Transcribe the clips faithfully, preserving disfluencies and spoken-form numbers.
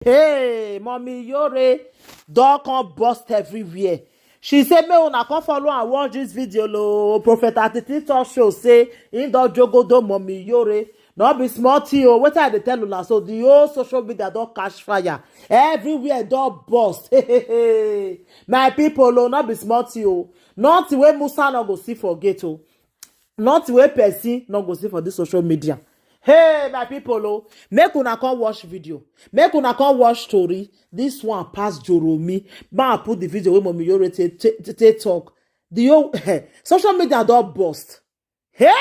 Hey, Mommy Iyore don come burst everywhere. She say make una come follow and watch this video lo. Prophet Atiti talk show say he don jogodo Mommy Iyore. No be small thing o. Wetin I dey tell una so, the whole social media don catch fire. Everywhere don burst. My people o, no be small thing o. Nothing wey Musa no go see for gate o. Nothing wey person no go see for this social media. Hey, my people o, make una come watch video. Make una come watch story. This one pass Joromi. Ma put the video wey Mommy Iyore take, take, take talk. The whole social media don burst. Hey?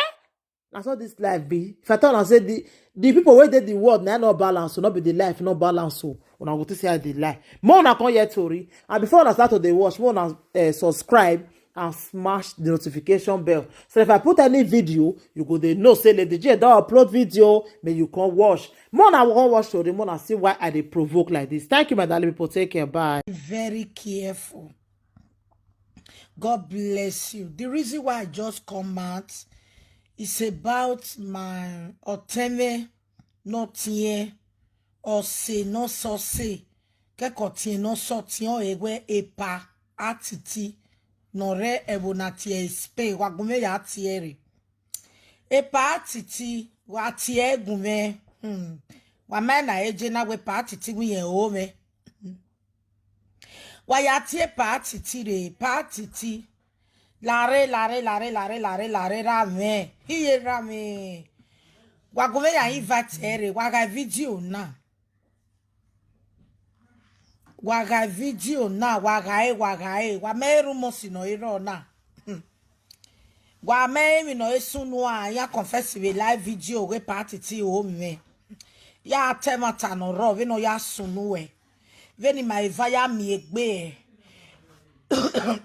Na so this life be. If I tell una say the, the people wey dey the world na no balance, so no be the life no balance o. Una go think say I dey lie. Make una come hear tori. And before una start to dey watch, make una, eh, subscribe and smash the notification bell. So if I put any video, you go dey know say Lady J don upload video, make you come watch. Make una come watch tori, make una see why I dey provoke like this. Thank you, my darling people. Take care. Bye. Very careful. God bless you. The reason why I just come out is about my Oteme, not here, or say, not so say. Kẹkọ tiẹn ne ọ sọtiẹn ọre wẹ Epa Atiti ne ọ rre ẹvbo na tie Spain, wa gu mwẹ ya tie rre. Epa Atiti, wa tie gun mwẹ. Hmm. Wa ma na eje na wẹ Epa Atiti wẹ irẹn ho mwẹ. Wa ya tie Epa Atiti rre, Epa Atiti. Lare, lare, lare, lare, lare, lare ra mwẹ. Iye ra mwẹ. Wa gu mwẹ ya invite ẹre, wa gha video na. Wa gha video na, wa gha re, wa gha re, wa mẹ rumors nọ i rrọọ na. Hmm. Wa mẹ emwi nọ i sunu a, ya confess vbe live video ghe Epa Atiti ho mwẹ. Ya ta ẹmwata nọ rrọọ vbene ọ ya sunu ruẹ. Vbene ima eva ya miẹn egbe ẹre.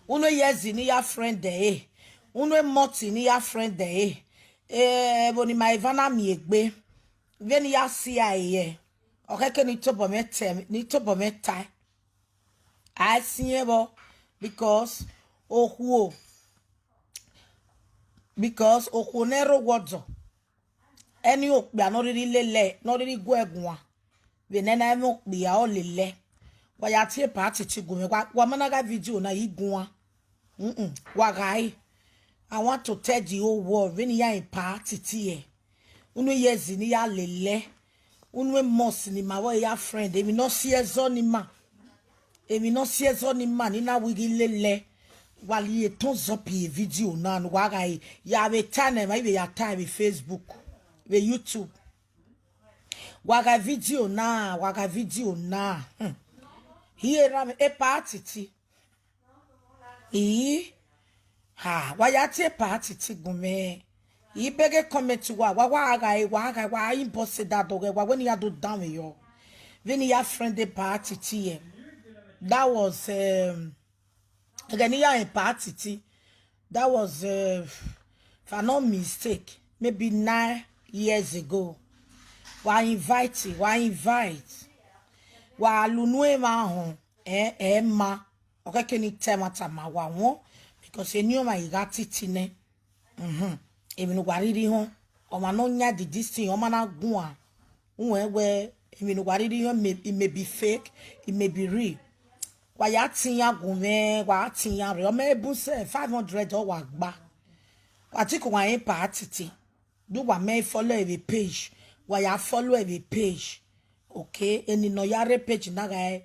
Unu ye ezi ne I ya friend ẹre. Unu ye month ne I ya friend ẹre. Eh, ẹvbo ne ima eva na miẹn egbe. Vbene I ya si a ye. Ọ khẹke ne I tobọ mwẹ te, ne I tobọ mwẹ tae. A siẹn vbọ, because okhuo, because okhuo ne ẹrọ wọdọ. Ẹni okpia ne ọ rhirhi lele, ne ọ rhirhi gu ẹre guan. Vbe nene ẹmwẹ okpia ọ lele. Wa ya tie Epa Atiti gu mwẹ, wa, wa ma na gha video na i guan. Mm-mm, wa gha re. I want to tell the whole world, vbene I ya Epa Atiti ẹre. Unu ye ezi ne I ya lele. Unu ye month ne ima vbe ya friend. Emwi ne ọ si ẹzọ ne ima. Emwi ne ọ si ẹzọ ne ima ni na wẹ I ghi lele. Wa rhie thumbs up ye video na, ne wa gha re. Ya vbe ta ne emwa, I vbe ya ta vbe Facebook, vbe YouTube. Wa gha video na, wa gha video na. Hmm. Iye ra mwẹ, Epa Atiti. Ii. Ha, wa ya tie Epa Atiti gu mwẹ. I beg a comment wa, wa, wa gha, wa gha, wa inbox da dọghẹ, wa wẹ ne I ya do danmwẹ yọ. Vbene I ya friend Epa Atiti ẹre. That was, um, ẹghẹ ne I ya Epa Atiti. That was, uh, if I'm not mistake, maybe nine years ago. Wa invite, wa invite. Wa lunu emwa họn, eh, eh, ma. Ọ khẹke ne I ta ẹmwata ma wa wọn, because eni ọmwa I gha titi nẹ. Mhm. Emwi ne uwa rhirhi họn, ọmwa ne ọ yan the this thing, ọ ma na guan. Uwẹ wẹ, emwi ne uwa rhirhi họn, may, it may be fake, it may be real. Wa ya tin iran gu mwẹ, wa tin iran rre. Ọ mẹ bun sẹ five hundred ọ wa gba. Wa tike uwa rẹn Epa Atiti. Do wa mẹ follow ẹre vbe page. Wa ya follow ẹre vbe page. Okay, eni ne ọ ya rre page na gha,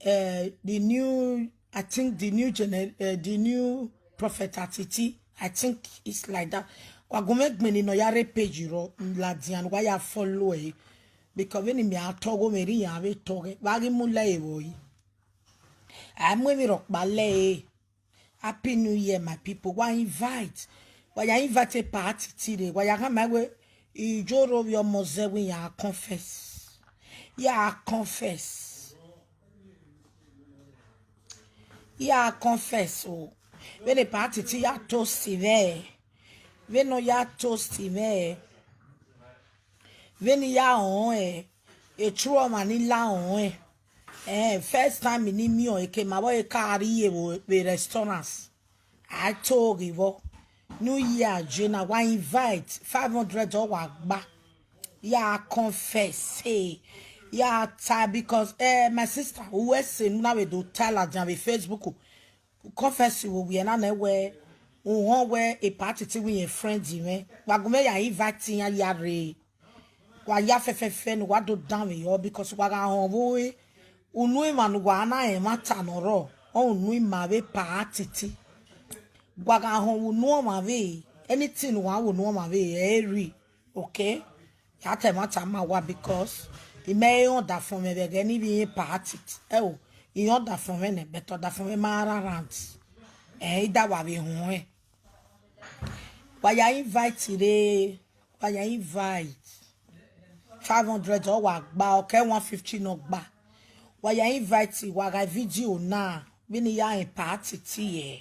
eh, the new, I think the new gener-, eh, the new prophet Atiti. I think it's like that. Wa gu mwẹ gbẹn eni ne ọ ya rre page rọ ladian, wa ya follow ẹre. Because vbene imẹ a tọghe mwẹ, erriọ iran vbe tọghe. Wa ghi mu lẹ ẹre vbe ọre. A mu emwi rhọkpa lẹ ẹre. Happy New Year, my people. Wa invite. Wa ya invite Epa Atiti rre. Wa ya khama wẹ, Iyore ovbi ọmọ zẹ wẹ ya confess. Ya confess. Ya confess o. Vbene Epa Atiti ya toast mwẹ. Vbene ọ ya toast mwẹ. Vbene I ya rẹn ọnrẹn, e true ọmwa ni la rẹn ọnrẹn. Eh, first time ne I miẹn ọnrẹn, eke ma vbe ka rrie vbe, vbe restaurant. A to ghi vbọ. New Year je na, wa invite, five hundred ọ wa gba. Ya confess, hey. Ya ta because, eh, my sister, uwẹ sẹ ne u na vbe do ta ladian vbe Facebook. Confess vbe owiẹ na nẹ wẹ, uhọn wẹ Epatiti wẹ irẹn friend mwẹ. Wa gu mwẹ ya invite iran ya rre. Wa ya fẹfẹfẹ ne uwa do danmwehọ because wa gha họn vbe unu emwa ne uwa na rẹn ẹmwata ne ọ rrọọ, ọ unu ima vbe Epatiti. Wa gha họn vbe unu ọmwa vbe, anything ne uwa vbe unu ọmwa vbe, ẹ i rri, okay? Ya ta ẹmwata ma wa because imẹ i rẹn ọdafẹn mwẹ vbe ẹghẹ ne I vbe irẹn Epatiti. Ẹo, I rẹn ọdafẹn mwẹ nẹ, but ọdafẹn mwẹ ma rre around. Ẹ i da wa vbe họn ẹn. Wa ya invite rre, wa ya invite. Five hundred ọ wa gba, ọ kẹ one fifty ne ọ gba. Wa ya invite, wa gha video na, vbene I ya rẹn Epatiti yẹ.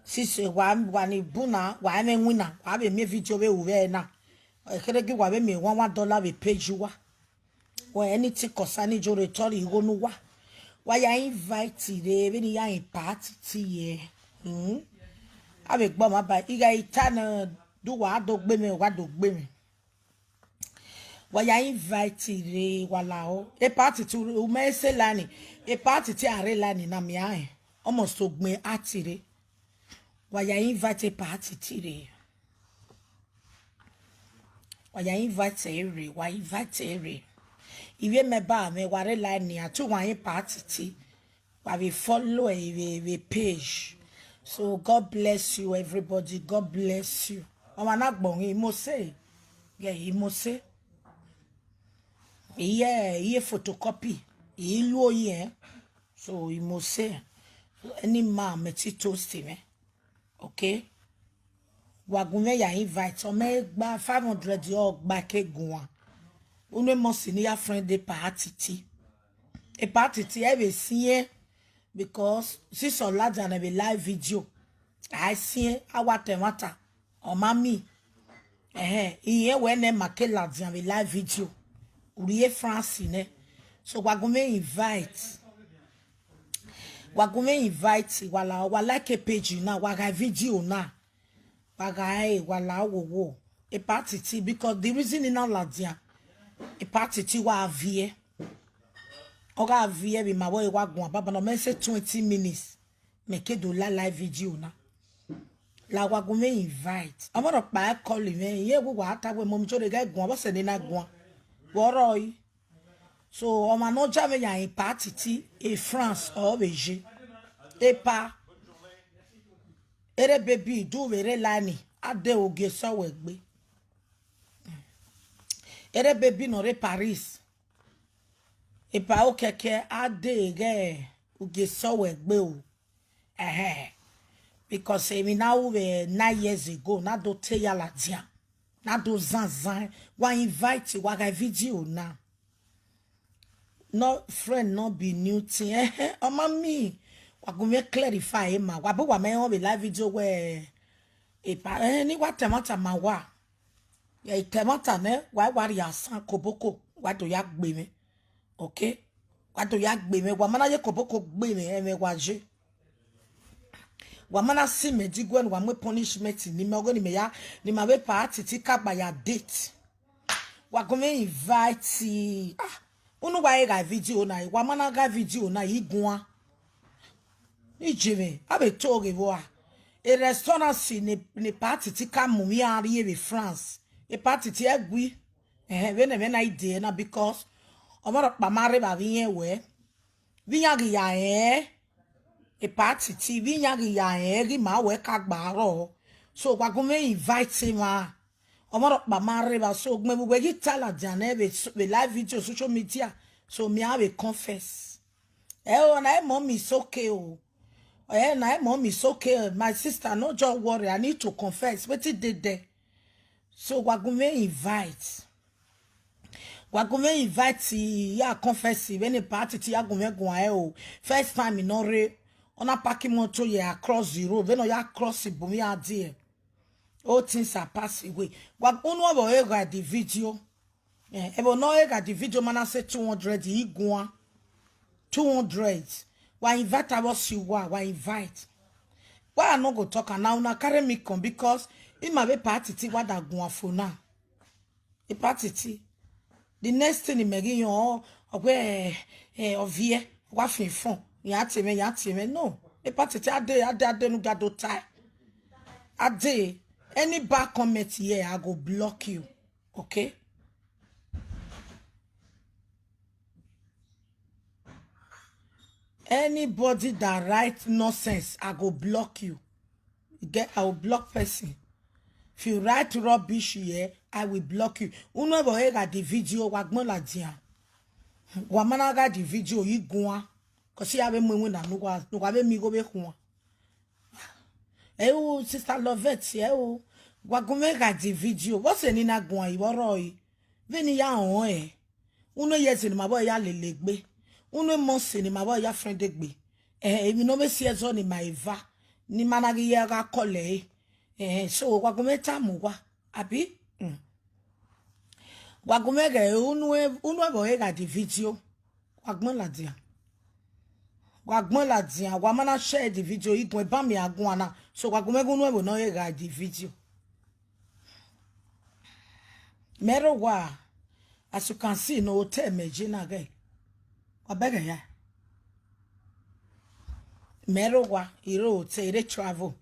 Sisi wa, wa ni bu na, wa mwẹ winna, wa vbe miẹn video vbe ru vbe na. Ọ kherhe ghi wa vbe miẹn one one dollar vbe page uwa. Wẹ anything concerning Ijorhọtọrhẹ igho ne uwa. Wa ya invite rre, vbene I ya rẹn Epatiti yẹ. Hmm. A vbe gbe ọmwa ba, I gha i ta na, do wa do gbe mwẹ, wa do gbe mwẹ. Wa ya invite rre, wa lahọ. Epatiti, u mẹ sẹ line, Epatiti a rre line na, mia rẹn. Almost ogbẹn a ti rre. Wa ya invite Epatiti rre. Wa ya invite ẹre rre, wa invite ẹre rre. Ivbi mẹ ba mwẹ, wa rre line nian, te uwa rẹn Epatiti. Wa vbe follow ẹre vbe, vbe page. So God bless you, everybody. God bless you. Ọmwa na gbọnrin, I mose. Yeah, I mose. Iye, iye photocopy. I lu oyi ẹn. So I mose. So any man mẹ ti toast mwẹ. Okay? Wa gu mwẹ ya invite, ọ mẹ gba five hundred, ọ gba ke guan. Unu emosi ne ya friend Epatiti. Epatiti ẹ vbe siẹn, because since ọ ladian vbe live video, a i siẹn, a wa ta ẹmwata, ọ ma miẹn. Ẹhẹn, irẹn wẹ nẹ ma ke ladian vbe live video. U rrie France nẹ. So wa gu mwẹ invite. Wa gu mwẹ invite, wa la, wa like page na, wa gha video na. Wa gha re, wa la wowo. Epatiti, because the reason I na ladian, Epatiti wa viẹ. Ọ gha viẹ vbe ima vbe wa guan baba na, ọ mẹ sẹ twenty minutes. Mẹ ke do la live video na. La wa gu mwẹ invite. Ọmọ rhọkpa call mwẹ, iye wu wa ta wẹ mọ mi chorre ghẹ guan, vbọsẹ ne I na guan. Vbe ọ rrọọ yi. So, ọmwa ne ọ ja mwẹ ya rẹn Epatiti, e France, ọ vbe ye. Epa, erha baby, do vbe rre line, a de ogie sẹ wẹ gbe. Erha baby ne ọ rre Paris, epa okẹkẹ, a de ghẹ ogie sẹ wẹ gbe o. Ẹhẹn. Because emwi na ru vbe nine years ago, na do te ya ladian, na do zanzan, wa invite, wa gha video na. No friend no be new thing. Ẹhẹn, ọ ma miẹn, wa gu mwẹ clarify ma, wa bu wa mẹ rẹn vbe live video wẹ, epa, ẹhẹn, ne I wa ta ẹmwata ma wa. Ya i ta ẹmwata nẹ, wa wa rhie asan koboko, wa do ya gbe mwẹ. Okay? Wa do ya gbe mwẹ, wa ma na ye koboko gbe mwẹ, ẹmwẹ wa ye. Wa ma na si mẹ diguẹ ne wa mu punishment ne imẹ, ọghe ne imẹ ya, ne ima vbe Epatiti ka gba ya date. Wa gu mwẹ invite. Ah, unu wa i gha video na, wa ma na gha video na, I guan. Ijemwẹ, a vbe to ghe vbe ua. E restaurant ne, ne Epatiti ka mu mwẹ iran rrie vbe France. Epatiti ẹgui. Ẹhẹn, vbene ẹmwẹ na i de na, because ọmọ rhọkpa ma rre evba vbe irẹn wẹ. Vbe iran ghi ya rẹn, Epatiti, vbe iran ghi ya rẹn, ghi ma wẹ ka gba rrọọ. So, wa gu mwẹ invite emwa. Ọmọ rhọkpa ma rre evba, so, ugbẹn vbe uwẹ ghi ta ladian nẹ vbe so-, vbe live video social media. So, mẹ a vbe confess. Ẹo, na e mọ mi soke o. Eh, na e mọ mi soke, my sister, no just worry, I need to confess. Wetin dey there? So, wa gu mwẹ invite. Wa gu mwẹ invite, ya confess, vbene Epatiti ya gu mwẹ guan ẹre o. First time ne ọ rre, ọ na park motor ye across the road, vbene ọ ya cross bu mwẹ a die. All things are passed away. Wa, unu ọvbọ ọre gha the video. Eh, ẹvbo ne ọ gha the video ma na sẹ two hundred, I guan. Two hundred. Wa invite avbe ọse uwa, wa invite. Why I no go talk am now, una carry me come because ima vbe Epatiti wa da guan fo na. Epatiti. The next thing mẹ ghi yọn, ọ wẹ, eh, ọ viẹ, wa fin fọn, ya tie mwẹ, ya tie mwẹ. No, epa tete a dee, a dee, a dee ne u gia do tae. A dee, any bad comment here, I go block you. Okay? Anybody that write nonsense, I go block you. You get, I will block person. If you write rubbish here, I will block you. Unu ẹvbo ọre gha the video, wa gbọn ladian. Wa ma na gha the video, yi guan. 'Cause I vbe mu iwinna ne uwa, ne uwa vbe miẹn igho vbe khuan. Ẹ o, Sister Lovett, ẹ o. Wa gu mwẹ gha the video. Vbọzẹ ne I na guan, ivbi ọrọre. Vbene I ya rẹn ọnrẹn. Unu ye ẹzẹ ne ima vbe ya lele egbe. Unu must ne ima vbe ya friend egbe. Eh, emwi ne ọ vbe si ẹzọ ne ima eva, ne ima na ghi ya gha call ẹre. Eh, so, wa gu mwẹ tama uwa, abi? Mm. Wa gu mwẹ ghẹ unu ẹ-, unu ẹvbo ọre gha the video. Wa gbọn ladian. Wa gbọn ladian, wa ma na share the video, igun eba mi a guan na. So, wa gu mwẹ ghe unu ẹvbo ne ọ re gha the video. Mẹ rre owa, as you can see, ne hotel mẹ ye na ghẹ. Wa bẹghe ya. Mẹ rre owa, I rre hotel, I rre travel.